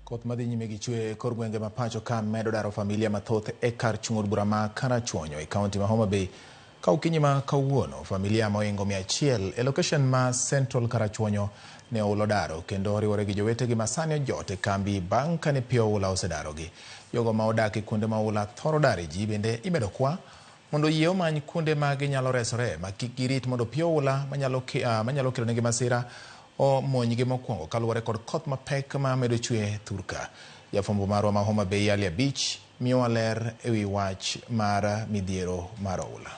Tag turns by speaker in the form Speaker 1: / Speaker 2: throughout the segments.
Speaker 1: Koth madhi nyime gi chwe e kor gwenge ma pacho ka medo daro familia mathoth e kar chung' od bura ma Karachuonyo e kaunti ma Homa Bay. Ka okinyi ma kawuono, familia mohingo 100 e location ma Central Karachuonyo ne oula odaro kendo oriwore gi jowetegi ma sani ojot e kambi bang' kane pi oula osedarogi. Jogo ma odak e kuonde ma oula thoro dare ji bende imedo kwa mondo oyie omany kuonde ma ginyalo resore ma kik girit mondo pi oula manyalo kelonegi masira omonjgi mokwongo kaluwore kod koth mapek ma medo chwe thurka. Jafwambo marwa ma Homa Bay Ali Abich miyowa ler ewi wach mar midhiero mar oula.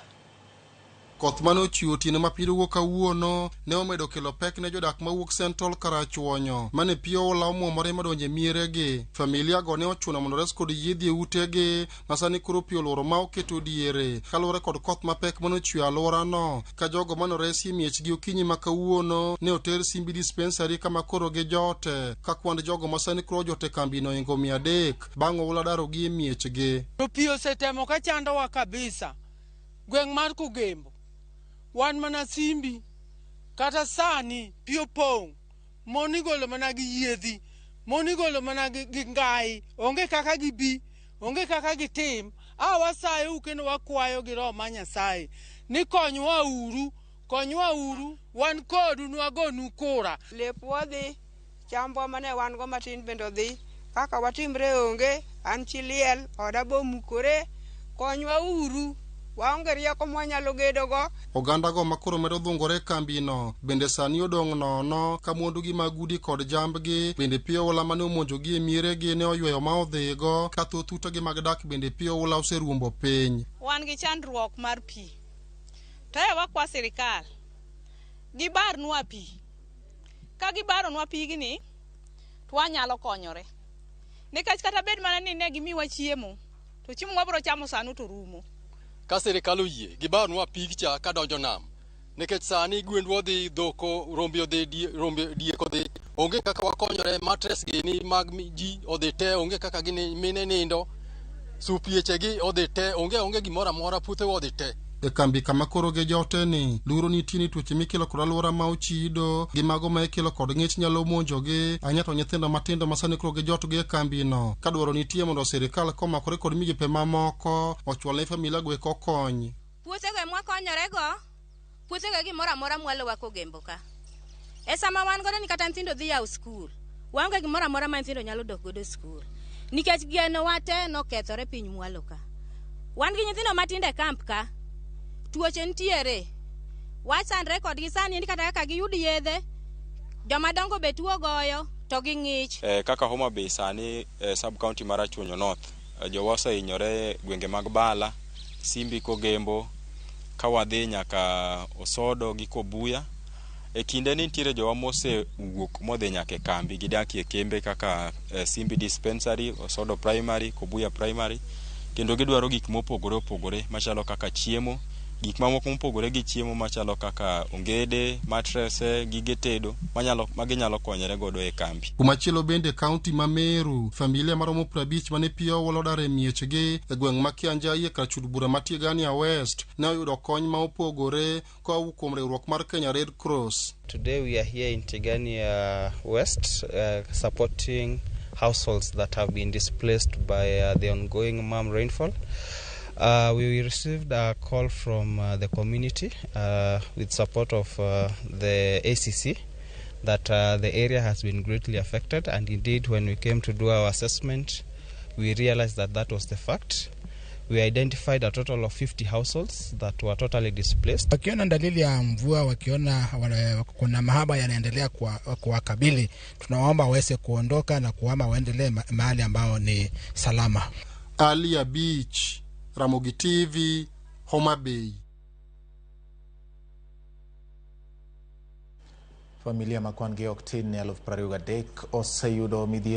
Speaker 2: Koth mane ochwe otieno ma piny owuok kawuono ne omedo kelo pek ne jodak mawuok Central Karachuonyo mane pi oula omuomore modonjo e mieregi. Familia go ne ochuno mondo ores kod yiedhi e utegi ma sani koro pi oluoro ma oketo diere kaluwore kod koth mapek mane ochwe e alworano. Ka jogo mane oresi e miechgi okinyi ma kawuono ne oter Simbi Dispensary kama koro gijote, ka kwand jogo ma sani koro ojot e kambino ohingo 300 bang' oula darogi e miechgi.
Speaker 3: To pi osetemo ka chandowa kabisa. Gweng' mar Kogembo wan mana Simbi, kata sani pi opong', mon igolo mana gi yiedhi, mon igolo mana gi ngai, onge kaka gibi, onge kaka gitim. A wasayou kendo wakwayo gi Roho mar Nyasaye ni konywa uru, konywa uru, wan kodu nwagonu kura.
Speaker 4: Lepwa odhi, chambwa mane wan go matin bende odhi, kaka watimre onge, an chi liel, oda be omukore, konywa uru, waonge rieko mwanyalo gedogo.
Speaker 2: Ogandago ma koro medo dhungore e kambino bende sani odong' nono ka mwandugi mag udi kod jambgi bende pi oula mane omonjogi e mieregi ne oyweyo ma odhigo ka thoth utegi mag dak bende pi oula oseruombo piny.
Speaker 5: Wan gi chandruok mar pi. To e wakwa sirikal gibarnwa pi. Ka gibaronwa pigni to wanyalo konyore. Nikech kata bed mana ni ne gimiwa chiemo, to chiemo mwabiro chamo sano to rumo.
Speaker 6: Ka sirikal oyie, gibarnwa pig cha kadonjo nam. Nikech sani gwendwa odhi, dhok, rombe odhi, rombe diek odhi. Onge kaka wakonyore, mattress gini mag ji odhi te, onge kaka gini mine nindo. Supiechegi odhi te, onge gimoro amora, puothewa odhi te.
Speaker 2: E kambi kama koro gijote ni, luoro nitie ni tuoche mikelo kod alwora ma ochido gi mago ma ikelo kod ng'ich nyalo monjogi, ahinya to nyithindo matindo ma sani koro gijotgi e kambino. Ka dwaro nitie mondo sirikal komakore kod migepe mamoko ochwal ne familia go eko kony.
Speaker 7: Puothego ema wakonyorego, puothego e gimoro amora mwalowa Kogembo ka. E sama wan godo ni kata nyithindo dhi yawo skul, waonge gimoro amora ma nyithindo nyalo dok godo skul. Nikech geno wa te nokethore piny mwalo ka. Wan gi nyithindo matindo e kamp ka, tuoche nitiere. Wachandre kodgi sani ni kata kaka giyud yedhe, joma dongo be tuo goyo to gi ng'ich.
Speaker 8: Kaka Homa Bay sani sub county mar Rachuonyo North, jowa osehinyore gwenge mag Bala, Simbi Kogembo, ka wadhi nyaka Osodo gi Kobuya. E kinde ni nitiere jowa mosewuok modhi nyaka e kambi, gidakie kembe kaka Simbi Dispensary, Osodo Primary, Kobuya Primary, kendo gidwaro gik mopogore opogore machalo kaka chiemo, gik mamoko mopogore gi chiemo machalo kaka ongede, matrese, gige tedo ma ginyalo konyore godo e kambi.
Speaker 2: Kumachielo bende kaunti ma Meru, familia maromo 50 mane pi oula odar e miechgi e gweng' ma Kianjai e kar chud bura ma Tigania West ne oyudo kony ma opogore koa kuom riwruok mar Kenya Red Cross.
Speaker 9: Today we are here in Tigania West supporting households that have been displaced by the ongoing MAM rainfall. We received a call from the community with support of the ACC that the area has been greatly affected, and indeed when we came to do our assessment, we realized that that was the fact. We identified a total of 50 households that were totally displaced.
Speaker 10: Wakiona dalili ya mvua, wakiona kuna mahaba yanaendelea kuwakabili, tunawaomba waweze kuondoka na kuhama waendelee mahali ambao ni salama.
Speaker 2: Alia Beach, Ramogi TV, Homa Bay.
Speaker 1: Familia ma kwan gi ok tin ne 23,000 oseyudo midhiero